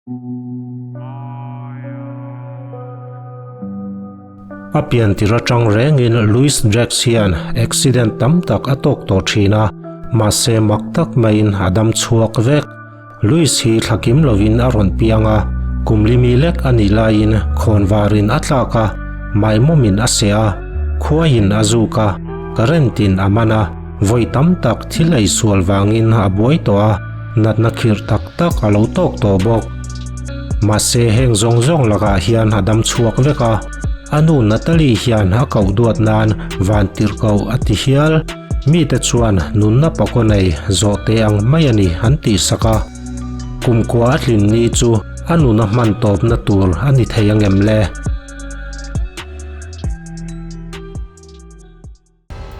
A pian tir atang rengin Louis Jacks hian accident tam tak a tawk tawh thin a, mahse mak tak maiin a dam chhuak vek. Louis hi thlakim lovin a rawn piang a, kum limi lek a nih laiin khawnvarin a tlak a, maimawmin a seh a, khuaiin a zuk a, current in a man a, vawi tam tak thil ei sual vangin a buai tawh a, natna khirh tak tak a lo tawk tawh bawk. Mahse heng zawng zawng lakah hian a dam chhuak vek a, a nu Natalie hian a koh duat nan vantirhkoh a ti hial. Mite chuan nunna pakaw nei zawh teh ang mai a ni an tihsak a. Kumkua a tlin ni chu a nuna hman tawpna tur a ni thei angem le?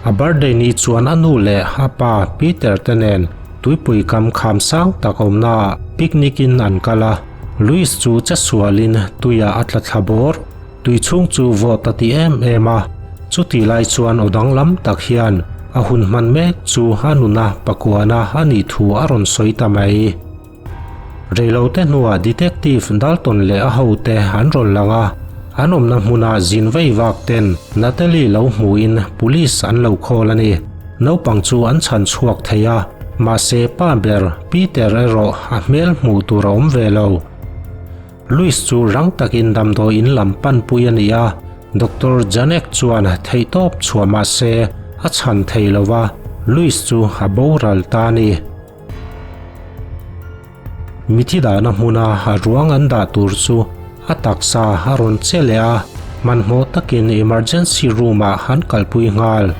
A birthday ni chuan a nu leh a pa Peter te nen tuipui kam kham sang tak awmnaah picnic in an kal a. Louis chu che sualin tuiah a tla thla bawr. Tui chhung chu vawt a ti em em a, chuti lai chuan aw danglam tak hian a hun hman mek chu a nuna pakuana a nih thu a rawn sawi ta mai. Reilote hnuah Detective Dalton leh a hote an rawn lang a, an awmna hmuna zin vei vak ten Natalie lo hmuin police an lo call a ni. Naupang chu an chhan chhuak thei a, mahse pa ber Peter erawh a hmel hmuh tur a awm ve lo. Louis chu rang takin damdawi in lam panpui a ni a, Doctor Janek chuan theihtawp chhuah mahse a chhan thei lo va, Louis chu a boral ta a ni. Mithi dahna hmuna a ruang an dah tur chu a taksa a rawn che leh a, hmanhmawh takin emergency room ah an kalpui nghal.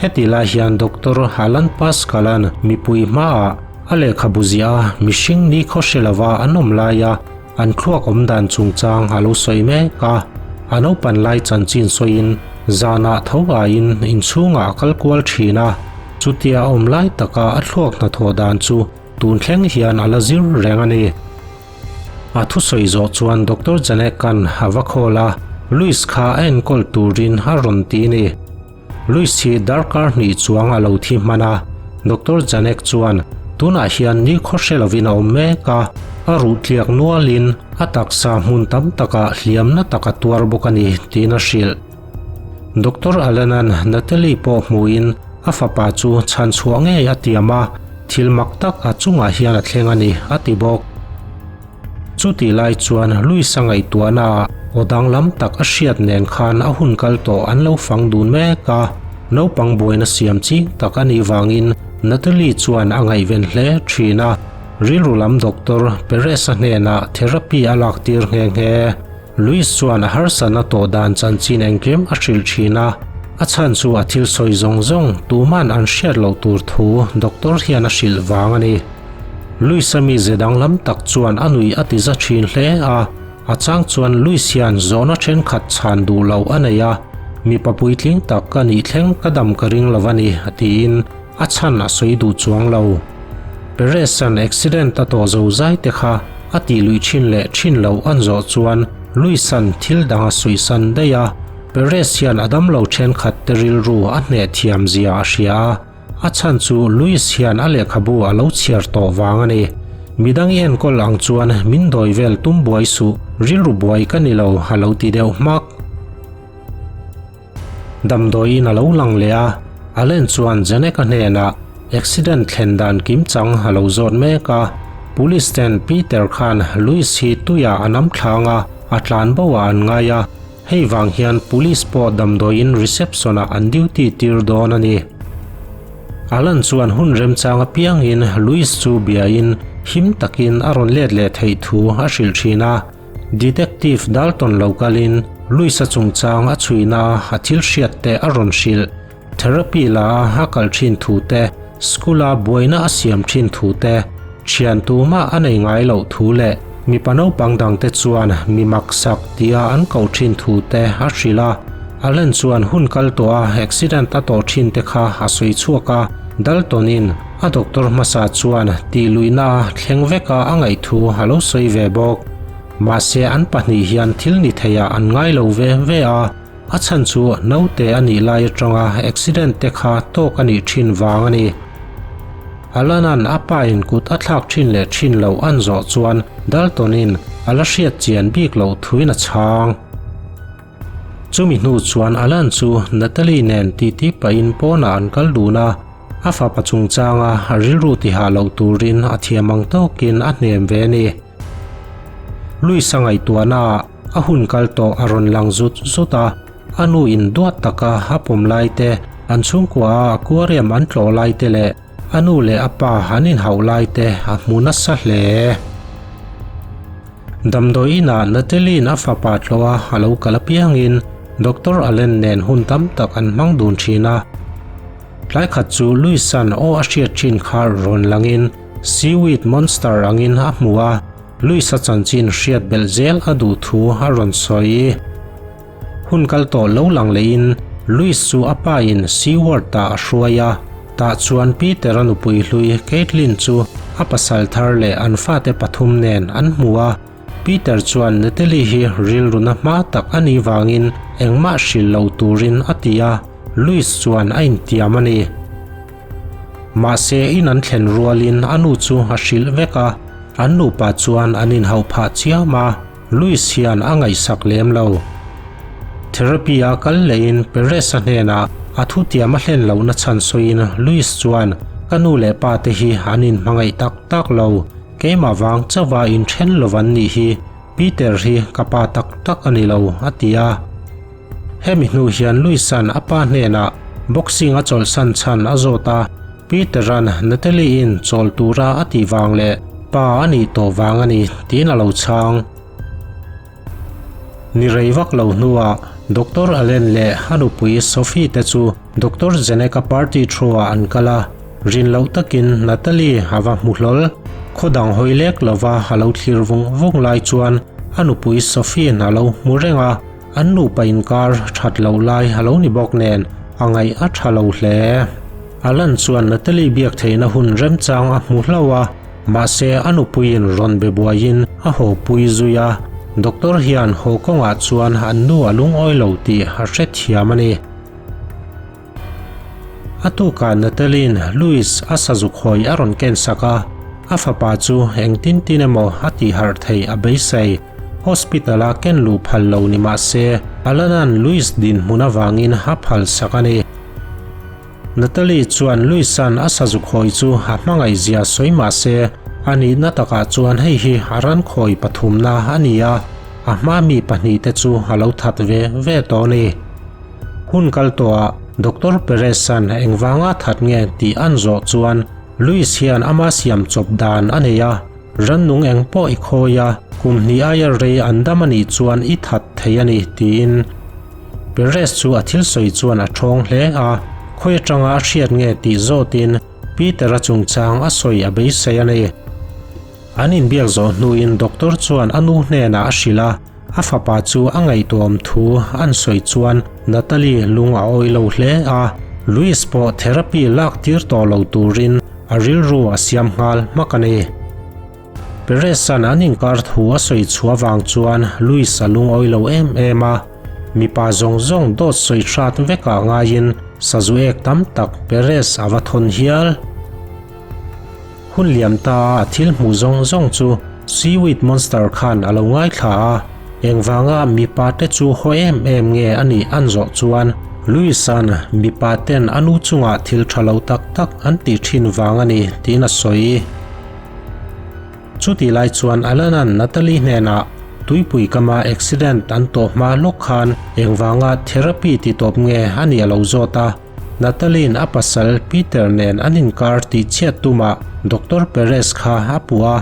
Heti lai hian Doctor Alan Pascal-a'n mipui hmaah a lehkhabu ziah a mihring ni khaw hre lova an awm laia an thluak awm dan chungchang a lo sawi mek a. A naupan lai chanchin sawiin zanah tho aiin inchhungah a kal kual thin a, chutia a awm lai taka a thluak hnathawh dan chu tun thleng hian a la zir reng a ni. A thusawi zawh chuan Doctor Janek-a'n a va call a, Louis kha a enkawl turin a rawn ti a ni. Louis hi darkar hnih chuang a lo thi hman a, Doctor Janek chuan tunah hian ni khaw hre lovin a awm mek a, a ruh tliak nualin a taksa hmun tam takah hliamna tak a tuar bawk a ni tiin a hrilh. Doctor Allen-a'n Natalie pawh hmuhin a fapa chu chhan chhuah ngei a tiam a, thil mak tak a chungah hian a thleng a ni a ti bawk. Chutih lai chuan Louis-a ngaihtuahna ah aw danglam tak a hriat nen khan a hun kal tawh an lo fang dun mek a, naupang buaina siam ching tak a nih vangin Natalie chuan a ngaihven hle thin a, rilru lam doctor Perez-a hnenah therapy a lak tir nghe nghe. Louis chuan a harsatna tawh dan chanchin engkim a hrilh thin a, a chhan chu a thil sawi zawng zawng tuman an hriat loh tur thu doctor hian a hrilh vang a ni. Louis-a mize danglam tak chuan a nui a ti za thin hle a, a chang chuan Louis hian zawhna thenkhat chhan duh loh a nei a, mipa puitling tak ka nih thleng ka dam ka ring lo a ni a tiin a chhan a sawi duh chuang lo. Perez-a'n accident a tawh zo zai te kha a tih luih thin leh thin loh an zawh chuan Louis-a'n thil dang a suihsan daih a, Perez hian a damlo thenkhat te rilru a hneh thiam zia a hria a. A chhan chu Louis hian a lehkhabu a lo chhiar tawh vang a ni. Midang i enkawl ang chuan min dawi vel tum buai suh, rilru buai ka ni lo a lo ti deuh hmak. Damdawiin a lo lang leh a, Allen chuan Janek-a hnenah accident thlen dan kimchang a lo zawt mek a. Police ten Peter khan Louis hi tuiah a nam thlang a, a tlan bo ah an ngai a. Hei vang hian Police pawh damdawiin reception ah an duty tir dawn a ni. Alan chuan hun remchang apiangin Louis chu biain him takin a rawn let leh theih thu a hrilh thin a. Detective Dalton lo kalin Louis-a chungchang a chhuina a thil hriat te a rawn hrilh. Therapy la a a kal thin thu te, school a buaina a siam thin thu te, thian tumah a nei ngai loh thu leh mipa naupang dangte chuan mi maksak tia an koh thin thu te a hrilh a. Allen chuan hun kal tawh a accident a tawh thin te kha a sawi chhuak a, Dalton in a doctor hmasa chuan tih luihna a thleng vek a a ngaih thu a lo sawi ve bawk. Mahse an pahnih hian thil ni theiah an ngai lo ve ve a. A chhan chu naute a nih lai atanga accident te kha tawk a nih thin vang a ni. Alana'n a pa in kut a thlak thin leh thin loh an zawh chuan Dalton-in a la hriat chian bik loh thuin a chhang. Chumi hnu chuan Alan chu Natalie nen titi pahin pawnah an kal dun a, a fapa chungchanga a rilru tihah loh turin a thiam ang tawkin a hnem ve a ni. Louis-a ngaihtuahnaah a hun kal tawh a rawn lang zut zut a, a nu in duat taka a pawm lai te, an chhungkua a aquarium an tlawh lai te leh a nu leh a pa an inhauh lai te a hmu nasa hle. Damdawi inah Natalie-in a fapa tlawh a a lo kal apiangin Doctor Allen nen hun tam tak an hmang dun thin a. Tlai khat chu Louis-a'n aw a hriat thin kha rawn langin Seaweed Monster angin a hmu a, Louis-a chanchin hriat belh zel a duh thu a rawn sawi. Hun kal tawh lo lang lehin Louis chu a pa in Seaworth ah a hruai a, tah chuan Peter-a nupui hlui Caitlin chu a pasal thar leh an fate pathum nen an hmu a. Peter chuan Natalie hi rilruna hma tak a nih vangin engmah hrilh lo turin a ti a, Louis chuan a intiam a ni. Mahse in an thlen rualin a nu chu a hrilh vek a, an nupa chuan an inhauh phah chiam a. Luis hian a ngaihsak lem lo. Therapy a kal lehin Perez-a hnenah a thutiam a hlen lohna chhan sawiin Luis chuan, Ka nu leh pa te hi an inhmangaih tak tak lo. Keimah vang chauha inthen lo an nih hi. Peter hi ka pa tak tak a ni lo, a ti a. Hemi hnu hian Luis-a'n a pa hnenah boxing a chawlhsan chhan a zawt a, Peter-a'n Natalie-i'n chawl tura a tih vang leh pa a nih tawh vang a ni tiin a lo chhang. Ni rei vak lo hnuah Doctor Allen leh a nupui Sophie te chu Doctor Zenek-a party throw-ah an kal a, rin loh takin Natalie a va hmu hlawl. Khaw dang hawi lek lova a lo thlir vung vung lai chuan a nupui Sophie-in a lo hmu reng a, An nupa inkar that loh lai a lo ni bawk nen a ngaih a tha lo hle. Alan chuan Natalie biak theihna hun remchang a hmu hlauh a, mahse a nupuiin rawn be buaiin a haw pui zui a. Doctor hian haw kawngah chuan an nu a lungawi lo tih a hrethiam a ni. A tukah Natalie-in Louis a sazuk hawi a rawn ken sak a, a fapa chu engtin tin emaw a tihharh theih a beisei. Hospital-a ken luh phal lo ni mah se, Alana'n Louis dinhmun avangin a phal sak a ni. Natalie chuan Louis-a'n a sazuk hawi chu a hmangaihzia sawi mah se, a nihna takah chuan hei hi a ran khawi pathumna a ni a, a hma mi pahnihte chu a lo that ve ve tawh a ni. Hun kal tawhah Doctor Perez-a'n engvanga that nge tih an zawh chuan Luis hian ama siam chawp dan a nei a, rannung eng pawh i khawi a, kum hnih aia rei an dam a nih chuan i that thei a ni tiin. Perez chu a thil sawi chuan a ṭhawng hle a, khawi aṭanga a hriat nge tih zawtin Peter-a chungchang a sawi a beisei a ni. An inbiak zawh hnuin Doctor chuan a nu hnenah a hrilh a, A fapa chu a ngaihtuahawm thu an sawi chuan Natalie lung a awi lo hle a, Louis pawh therapy lak tir tawh lo turin a rilru a siam nghal hmak a ni. Perez-a'n an inkar thu a sawi chhuah vang chuan Louis a lungawi lo em em a, mipa zawng zawng dawt sawi hrat vekah ngaiin sazu ek tam tak Perez a va thawn hial. Hun liam ta a thil hmuh zawng zawng chu Seaweed Monster khan a lo ngaithla a, engvanga mipa te chu haw em em nge a nih an zawh chuan Louis-a'n mipa ten a nu chungah thil tha lo tak tak an tih thin vang a ni tiin a sawi. Chutih lai chuan Alana'n Natalie hnenah tuipui kama accident an tawh hma lawk khan engvanga therapy ti tawp nge a nih a lo zawt a. Natalie-in a pasal Peter nen an inkar tih chhiat tumah Doctor Perez kha a puh a,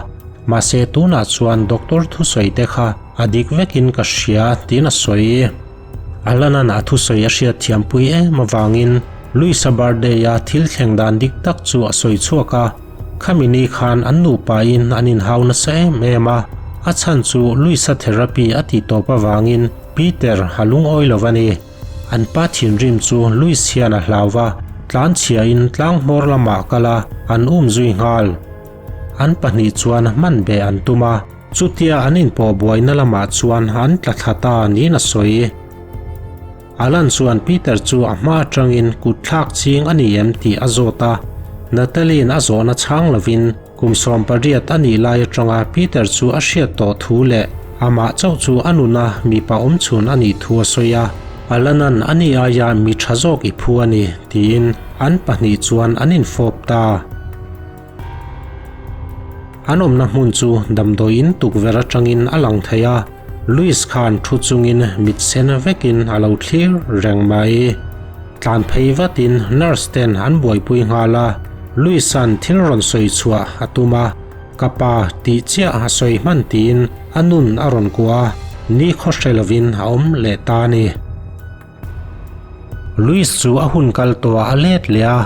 mahse tunah chuan doctor thusawi te kha a dik vekin ka hria tiin a sawi. Alana'n a thusawi a hriat thiampui em avangin Louis-a birthday-a thil thleng dan dik tak chu a sawi chhuak a, khami ni khan an nupain an inhau nasa em em a, a chhan chu Louis-a therapy a tih tawp avangin Peter a lungawi lo a ni. An pa thinrim chu Louis hian a hlau va, tlanchhiain tlang hmawr lamah kal a, an um zui nghal. An pahnih chuan hman beh an tum a, chutia an inpawh buaina lamah chuan an tla thla ta niin a sawi. Alan chuan Peter chu a hma atangin kut thlak ching a ni em tih a zawt a. Natalie-in a zawhna chhang lovin kum 18 a nih lai atanga Peter chu a hriat tawh thu leh amah chauh chu a nuna mipa awmchhun a nih thu a sawi a. Alanan a ni aia mi tha zawk i phu a ni, tiin an pahnih chuan an infawp ta. An awmna hmun chu damdawiin tukverh atangin a lang thei a, Louis khan thu chungin mit sen vekin a lo thlir reng mai. Tlan phei vatin nurse ten an buaipui nghal a, Louis-a'n thil rawn sawi chhuah a tum a, Ka pa tih chiah a sawi hman tiin a nun a rawn kuah a, ni khaw hre lovin a awm leh ta a ni. Louis chu a hun kal tawhah a let leh a,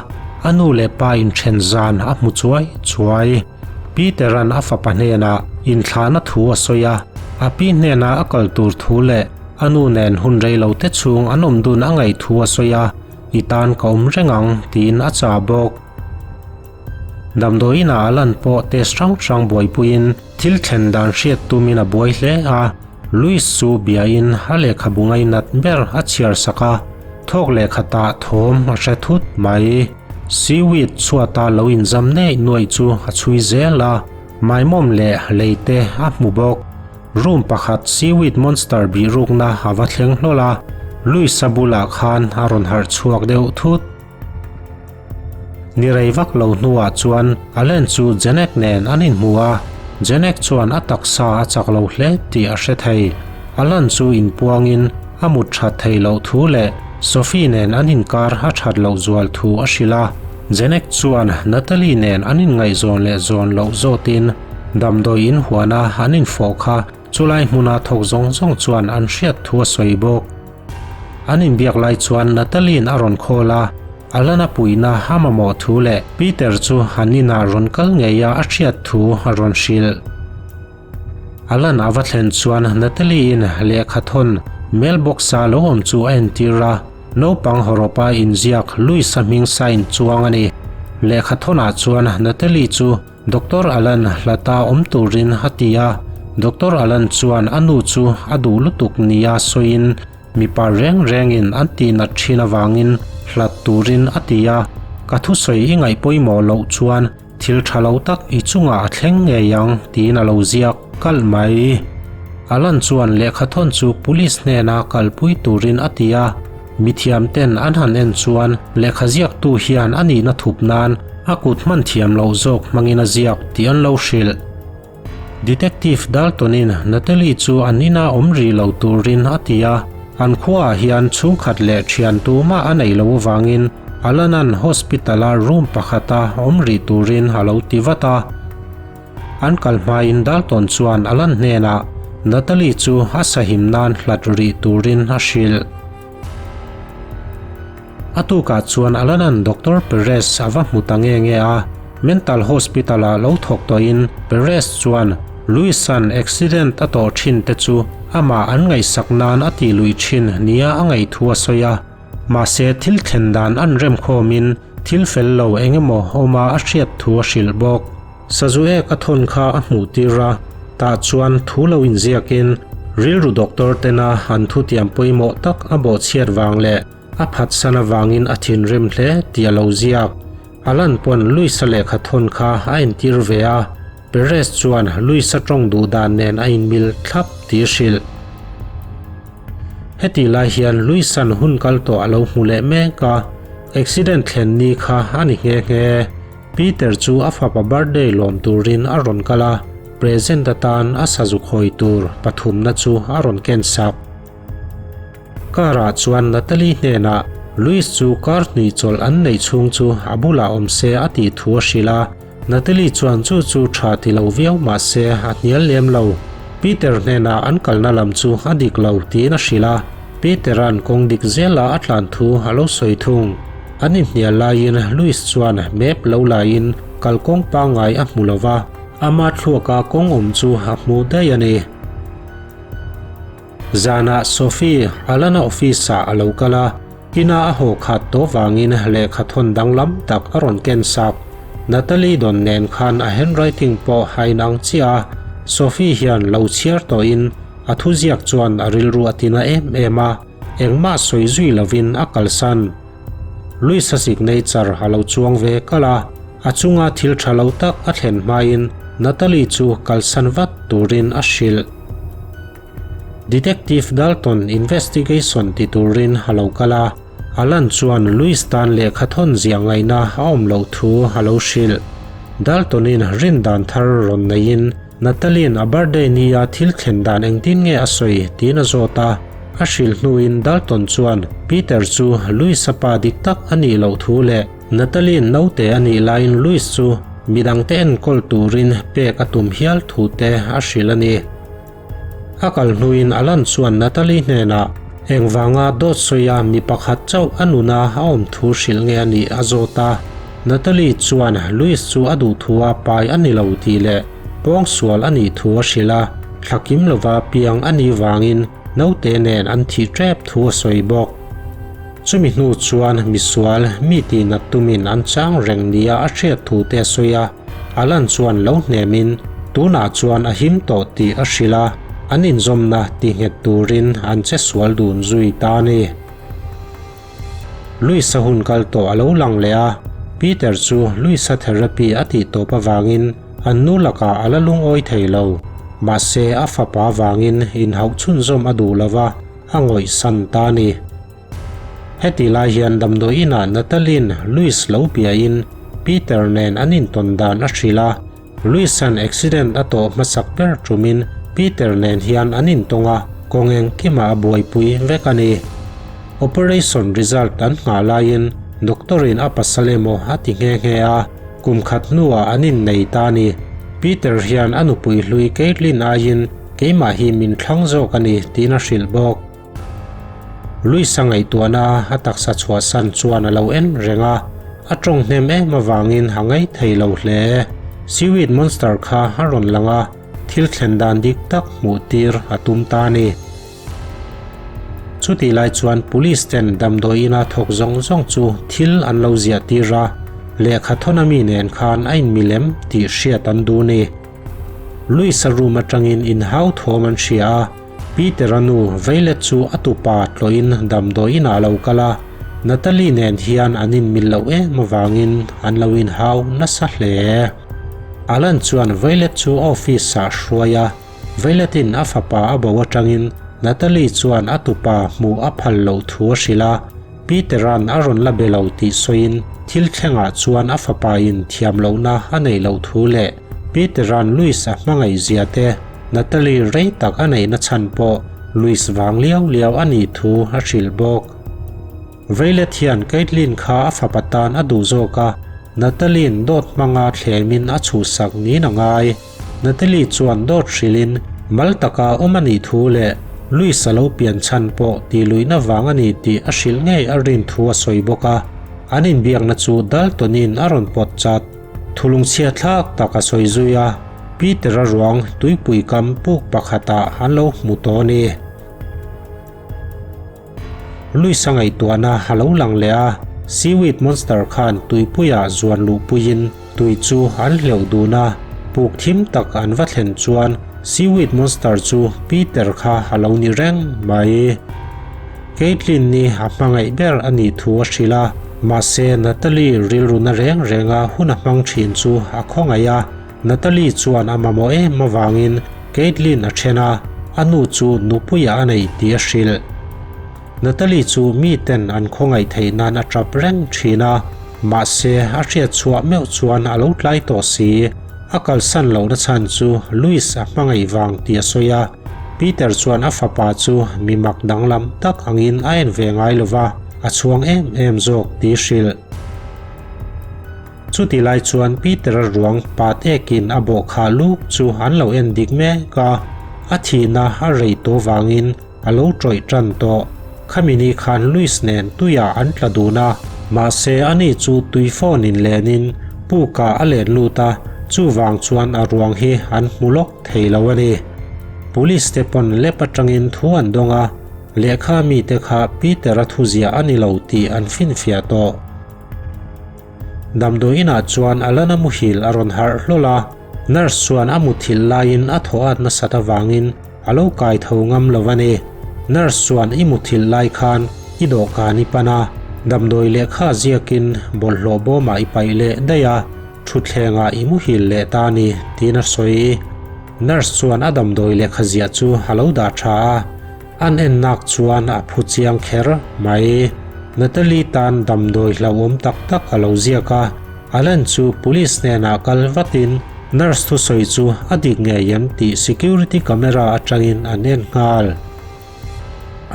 a nu leh pa inthen zan a hmu chuai chuai. Peter-a'n a fapa hnenah inthlahna thu a sawi a, a pi hnena a kal tur thu leh a nu nen hun rei lo te chhung an awm dun a ngaih thu a sawi a, I tan ka awm reng ang tiin a chah bawk. Damdawiinah a lan pawh test hrang hrang buaipuiin thil thlen dan hriat tumin a buai hle a. Louis chu biain a lehkhabu ngainat ber a chhiar sak a, thawk lehkhatah thawm a hre thut mai. Seaweed chhuata lo inzam neih nuaih chu a chhui zel a, maimawm leh lei te a hmu bawk. Room pakhat seaweed monster bihrukna a va thleng hlawl a, Louis-a bulah khan a rawn harh chhuak deuh thut. Ni rei vak lo hnuah chuan Allen chu Janek nen an inhmu a, Janek chuan a taksa a chak lo hle tih a hre thei. Alan chu inpuangin a mut that thei loh thu leh Sophie nen an inkar a that loh zual thu a hrilh a. Janek chuan Natalie nen an inngaihzawn leh zawn loh zawtin damdawi inhuana an infawh kha chulai hmuna thawk zawng zawng chuan an hriat thu a sawi bawk. An inbiak lai chuan Natalie-in a rawn call a, Alana puihna a mamawh thu leh Peter chu an inah rawn kal ngei a a hriat thu a rawn hrilh. Alan a va thlen chuan Natalie-in lehkha thawn mailbox-a lo awm chu a entir a, naupang hawrawpa inziak Louis-a hming sign chuang a ni. Lehkha thawnah chuan Natalie chu Doctor Alan hlata awm turin a ti a, Doctor Alan chuan a nu chu a duh lutuk nia sawiin mipa reng rengin an tihnat thin avangin hlat turin a ti a, ka thusawi i ngaih pawimawh loh chuan thil tha lo tak i chungah a thleng ngei ang tiin a lo ziak kalh mai. Alan chuan lehkhathawn chu police hnena kalpui turin a ti a, mithiam ten an han en chuan lehkha ziaktu hian a nihna thup nan A kut hman thiam loh zawk hmangin a ziak tih an lo hrilh. Detective Dalton-in Natalie chu an ina awm rih lo turin a ti a, an khuaah hian chhungkhat leh thian tumah a neih loh avangin Alan-a'n hospital-a room pakhata awm rih turin a lo ti vat a. An kal hmain Dalton chuan Alan hnenah Natalie chu a sahim nan hlat rih turin a hrilh. A tukah chuan Alanan Doctor Perez a va hmu ta nge nge a, Mental Hospital-ah lo thawk tawhin Perez chuan Louis-a'n accident a tawh thin te chu amah an ngaihsak nan a tih luih thin nia a ngaih thu a sawi a. Mahse thil thlen dan an remkhawmin thil fel lo eng emaw awma a hriat thu a hrilh bawk. Sazuek a thawn kha a hmuh tir a, tah chuan thu lo inziakin rilru doctor tena an thutiam pawimawh tak a bawhchhiat vang leh a phatsan avangin a thinrim hle tih a lo ziak. Alan pawn Luis-a lehkha thawn kha a entir ve a, Perez chuan Luis-a tawng duh dan nen a inmil thlap tih a hrilh. Hetih lai hian Luis-a'n hun kal tawh a lo hmu leh mek a, accident thlen ni kha a ni nghe nghe. Peter chu a fapa birthday lawm turin a rawn kal a, present atan a sazu khawi tur pathumna chu a rawn ken sak. Car ah chuan Natalie hnenah Louis chu car hnih chawlh an neih chhung chu a bulah awm se a tih thu a hrilh a, Natalie chuan chu chu tha ti lo viau mah se a hnial lem lo. Peter hnenah an kalna lam chu a dik lo tiin a hrilh a, Peter-a'n kawng dik zela a tlan thu a lo sawi thung. An inhnial laiin Louis chuan map lo laiin kalkawng pangngai a hmu lo va, ama thluaka kawng awm chu a hmu daih a ni. Zanah Sophie Alana office-ah a lo kal a, ina a haw khat tawh vangin lehkha thawn danglam tak a rawn ken sak. Natalie dawn nen khan a handwriting pawh a inang chiah a, Sophie hian lo chhiar tawhin a thuziak chuan a rilru a tina em em a. Engmah sawi zui lovin a kalsan. Louis-a signature a lo chuang ve kalh a. A chunga thil tha lo tak a thlen hmain Natalie chu kalsan vat turin a hrilh. Detective Dalton investigation ti turin a lo kal a, Alan chuan Louis tan lehkha thawn ziah ngaihna a awm loh thu a lo hrilh. Dalton-in rin dan thar rawn neiin Natalie-in a birthday nia thil thlen dan engtin nge a sawi tiin a zawt a. A hrilh hnuin Dalton chuan Peter chu Louis-a pa dik tak a nih loh thu leh Natalie-in naute a nih laiin Louis chu midangte enkawl turin pek a tum hial thu te a hrilh a ni. A kal hnuin Alan chuan Natalie hnenah engvanga dawt sawia mi pakhat chauh a nuna a awm thu hrilh nge a nih a zawt a. Natalie chuan Louis chu a duh thu a pai a ni lo tih leh pawngsual a nih thu a hrilh a, thla kim lova piang a nih vangin naute nen an thih tep thu a sawi bawk. Chumi hnu chuan misual mi tihnat tumin an chang reng nia a hriat thu te a sawi a. Alan chuan lo hnemin tunah chuan a him tawh tih a hrilh a, an inzawmna ti nghet turin an che sual dun zui ta a ni. Louis-a hun kal tawh a lo lang leh a, Peter chu Louis-a therapy a tih tawp avangin an nu lakah a la lungawi thei lo. Mahse a fapa vangin inhauh chhunzawm a duh lo va, a ngawihsan ta a ni. Heti lai hian damdawi inah Natalie-in Louis lo biain Peter nen an intawn dan a hrilh a, Louis-a'n accident a tawh hmasak ber tumin Peter nen hian an intawng a, kawng engkimah a buaipui vek a ni. Operation result an nghah laiin doctor-in a pasal emaw a ti nghe nghe a, kum khat hnuah an innei ta a ni. Peter hian a nupui hlui Caitlin aiin keimah hi min thlang zawk a ni tiin a hrilh bawk. Luisa ngaihtuahna a taksa chhuahsan chuan a lo en reng a, a tawng hnem em avangin a ngaih thei lo hle. Seaweed Monster kha a rawn lang a, thil thlen dan dik tak hmuh tir a tum ta a ni. Chutih lai chuan Police ten damdawi ina thawk zawng zawng chu thil an lo ziah tir a, lehkha thawn ami nen khan a inmilem tih hriat an duh ni. Luisa room atangin inhau thawm an hria a. Peter-a nu Violet chu a tupa tlawhin damdawi inah a lo kal a, Natalie nen hian an inmil loh em avangin an lo inhau nasa hle. Alan chuan Violet chu office-ah hruai a, Violet-in a fapa a bo atangin Natalie chuan a tupa hmuh a phal loh thu a hrilh a, Peter-a'n a rawn la be lo tih sawiin thil thlengah chuan a fapa-in thiam lohna a neih loh thu leh Peter-a'n Louis a hmangaih zia te Natalie rei tak a neihna chhan pawh Louis vang liau liau a nih thu a hrilh bawk. Violet hian Caitlin kha a fapa tan a duh zawk a, Natalie-in dawt hmanga thlemin a chhuhsak niin a ngai. Natalie chuan dawt hrilhin mal taka awm a nih thu leh Louis a lo pian chhan pawh tih luihna vang a ni tih a hrilh ngei a rin thu a sawi bawk a, an inbiakna chu Dalton-in a rawn pawt chat. Thulungchhia thlak tak a sawi zui a, Peter-a ruang tuipui kam puk pakhatah an lo hmu tawh a ni. Louis-a ngaihtuahna a lo lang leh a, Seaweed Monster khan tuipuiah zuan luhpuiin tui chu an hleuh dun a, puk thim tak an va thlen chuan Seaweed Monster chu Peter kha a lo ni reng mai. Caitlin-i a hmangaih ber a nih thu a hrilh a, mahse Natalie rilru na reng renga hun a hmang thin chu a khawngaih a, Natalie chuan a mamawh em avangin Caitlin a then a, a nu chu nupuiah a nei tih a hrilh. Natalie chu miten an khawngaih theih nan a tap reng thin a, mahse a hriat chhuah meuh chuan a lo tlai tawh si. A kalsan lohna chhan chu Louis a hmangaih vang tih a sawi a, Peter chuan a fapa chu mi mak danglam tak angin a en ve ngai lova, a chhuang em em zawk tih hrilh. Chuti lai chuan Peter-a ruang pat ekin a bawh khah luk chu an lo en dik mek a, a thihna a rei tawh vangin a lo tawih tan tawh. Khami ni khan Louis nen tuiah an tla dun a, mahse ani chu tui phone in lenin pukah a len lut a, chuvang chuan a ruang hi an hmu lawk thei lo a ni. Police te pawn lep atangin thu an dawng a, lehkha mite kha Peter-a thuziah a ni lo tih an finfiah tawh. Damdawi inah chuan Alana muhil a rawn harh hlawl a, nurse chuan a muthilh laiin a thaw at nasat avangin a lo kai tho ngam lo a ni. Nurse chuan i muthilh lai khan i dawhkan i pan a, damdawi lehkha ziakin bawlhhlawh bawmah i paih leh daih a. Thutthlengah i muhil leh ta a ni, tiin a sawi. Nurse chuan a damdawi lehkha ziah chu a lo dah tha a, an en nak chuan a phu chiang kher mai. Natalie tan damdawi hlauhawm tak tak a lo ziak a, Alan chu police hnenah kal vatin nurse thusawi chu a dik ngei em tih security camera atangin an en nghal.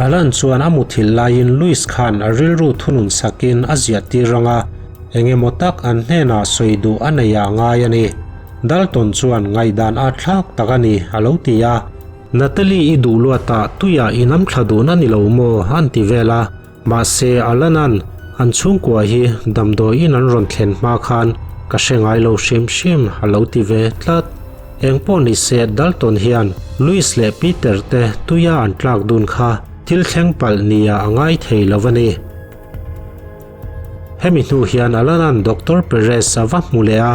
Alan chuan a muthilh laiin Louis khan a rilru thunun sakin a ziah tir rang a, eng emaw tak an hnenah sawi duh a nei ah ngai a ni. Dalton chuan ngaihdan a thlak tak a ni a lo ti a. Natalie i duh luatah tuiah i nam thla dun a ni lo maw an ti vel a, mahse Alan-a'n an chhungkua hi damdawiin an rawn thlen hma khan ka hre ngai lo hrim hrim a lo ti ve tlat. Engpawh ni se Dalton hian Louis leh Peter te tuia an tlak dun kha thil thleng palh nia a ngai thei lo a ni. Hemi hnu hian Alana'n Doctor Perez a va hmu leh a,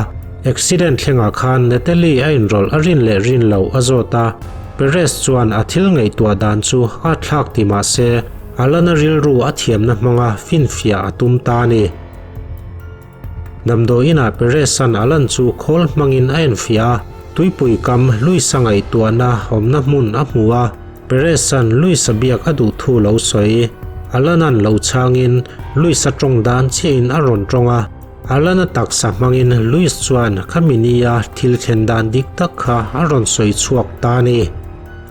accident thlengah khan Natalie a inrawlh a rin leh rin loh a zawt a, Perez chuan a thil ngaihtuah dan chu a thlak ti mah se Alana rilru a thiamna hmanga finfiah a tum ta a ni. Damdawi inah Perez-a'n Alan chu khawl hmangin a enfiah a, tuipui kam Luis-a ngaihtuahna awmna hmun a hmu a, Perez-a'n Luis-a biak a duh thu lo sawi. Alan-a'n lo chhangin Luis-a tawng dan chiahin a rawn tawng a, Alan-a taksa hmangin Luis chuan khami nia thil thlen dan dik tak kha a rawn sawi chhuak ta a ni.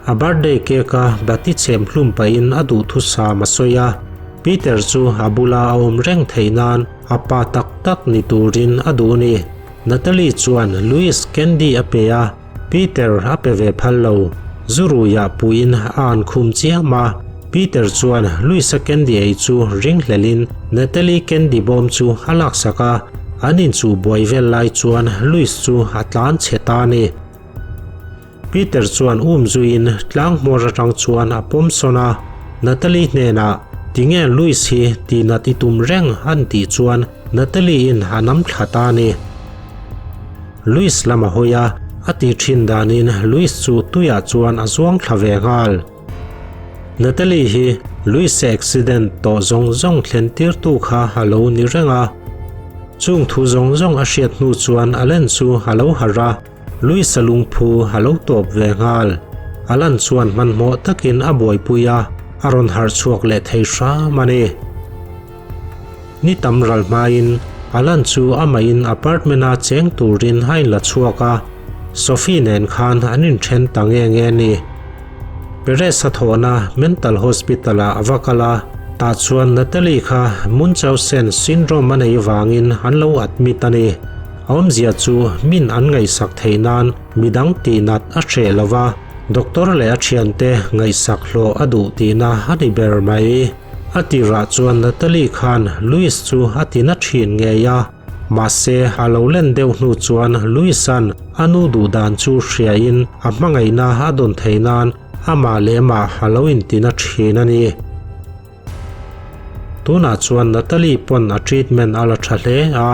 A birthday cake-a bati chhem hlum pahin a duhthusam a sawi a, Peter chu a bula a awm reng theih nan A pa tak tak ni turin a duh ni. Natalie chuan Louis candy a pe a, Peter a pe ve phal lo. Zuruiah puiin a an khum chiam a, Peter chuan Louis-a candy ei chu ringhlelin Natalie candy bawm chu a laksak a, an inchuh buai vel lai chuan Louis chu a tlan chhe ta a ni. Peter chuan um zuiin tlang hmawr atang chuan a pawm sawn a, Natalie hnenah, Tinge Louis hi tihnat i tum reng an tih chuan Natalie in a nam thla ta a ni. Louis lam a hawi a, a tih thin danin Louis chu tuiah chuan a zuang thla ve nghal. Natalie hi Louis-a accident tawh zawng zawng thlen tirtu kha a lo ni reng a. Chung thu zawng zawng a hriat hnu chuan Allen chu a lo harh a, Luisa lungphu a lo tawp ve nghal. Alan chuan hmanhmawh takin a buaipui a, a rawn harh chhuak leh thei hram a ni. Ni tam ral hmain Alan chu amahin apartment-a cheng turin a inla chhuak a, Sophie nen khan an inthen ta nge nge a ni. Perez a thawhna mental hospital-ah a va kal a, tah chuan Natalie kha Munchausen syndrome a neih vangin an lo admit a ni. A awmzia chu min an ngaihsak theih nan midang tihnat a hreh lo va, doctor leh a thiante ngaihsak hlawh a duh tihna a ni ber mai. A tirah chuan Natalie khan Louis chu a tina thin ngei a, mahse a lo len deuh hnu chuan Louis-a'n a nu duh dan chu hriain a hmangaihna a dawn theih nan amah leh amah a lo intina thin a ni. Tunah chuan Natalie pawn a treatment a la tha hle a,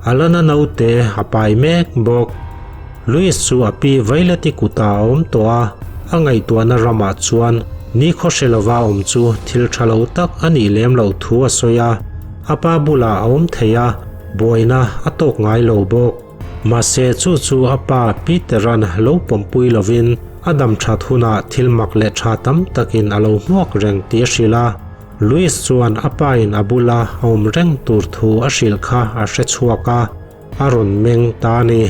a la na naute a pai mek bawk. Louis chu a pi Violet-i kutah a awm tawh a, a ngaihtuahna ramah chuan nikhaw hre lova awm chu thil tha lo tak a nih lem loh thu a sawi a, a pa bulah a awm thei a, buaina a tawk ngai lo bawk. Mahse chu chu a pa Peter-a'n lo pawmpui lovin a dam that hunah thil mak leh tha tam takin a lo hmuak reng tih a hrilh a. Louis chuan a pain a bula a awm reng tur thu a hrilh kha a hre chhuak a, a rawn meng ta a ni.